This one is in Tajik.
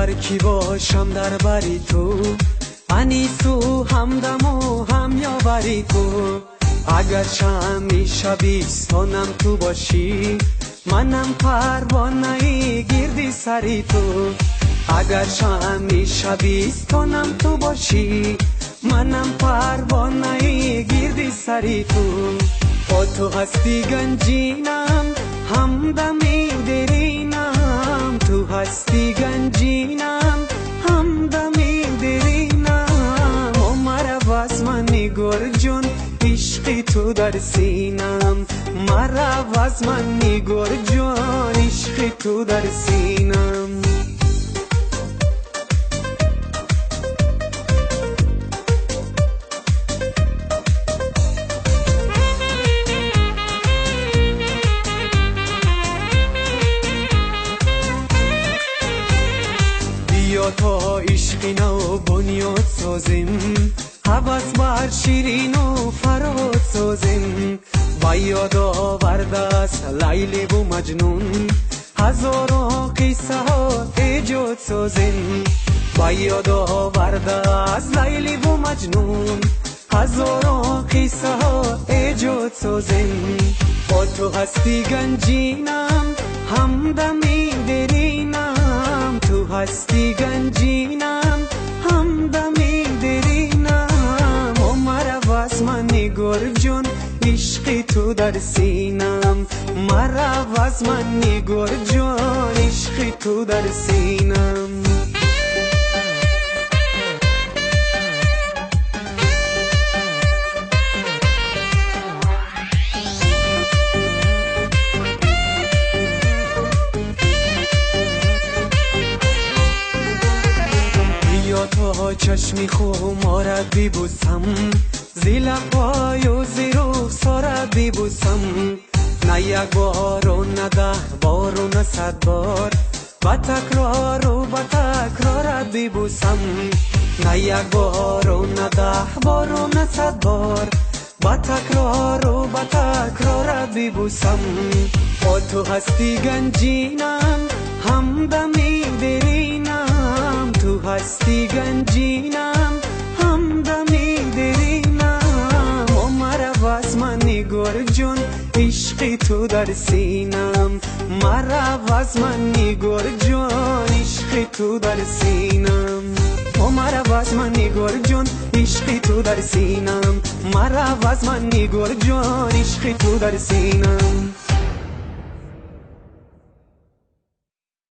Беҳтар ки бошам дар бари ту, анису ҳамдаму ҳамёвари ту. Агар шамъи шабистонам ту бошӣ, манам парвонаи гирди сари ту. Агар шамъи шабистонам ту бошӣ, манам парвонаи гирди сари ту. О ту ҳасти ганҷинам, ҳамдами деринам, ту ҳасти ганҷинам, ҳамдами деринам. О марав аз ман нигор ҷон, ишқи ту дар синам. Марав аз ман нигор ҷон, ишқи ту дар синам. Биё то ишқи нав бунёд созем, ҳавас бар ширину фарҳод созем. Ба ёд овардааст Лайливу Маҷнун, ҳазорон қиссаҳо эҷод созем. Ба ёд овардааст Лайливу Маҷнун, ҳазорон қиссаҳо эҷод созем. О ту ҳасти ганҷинам, ҳамдами деринам, ту ҳасти ганҷинам, ҳамдами деринам. О марав аз ман нигор ҷон, ишқи ту дар синам. Марав аз ман нигор ҷон, ишқи ту дар синам. Биё то чашми хуморат бибӯсам, зи лабҳою зи рухсорат бибӯсам. На як бору на даҳ бору на сад бор, ба такрору ба такрорат бибӯсам. На як бору на даҳ бору на сад бор, ба такрору ба такрорат бибӯсам. О ту ҳасти ганҷинам, ҳамдами деринам, ту ҳасти ганҷинам, ҳамдами деринам. О марав аз ман нигор ҷон, ишқи ту дар синам. Марав аз ман нигор ҷон, ишқи ту дар синам. О марав аз ман нигор ҷон, ишқи ту дар синам. Марав аз ман нигор ҷон, ишқи ту дар синам.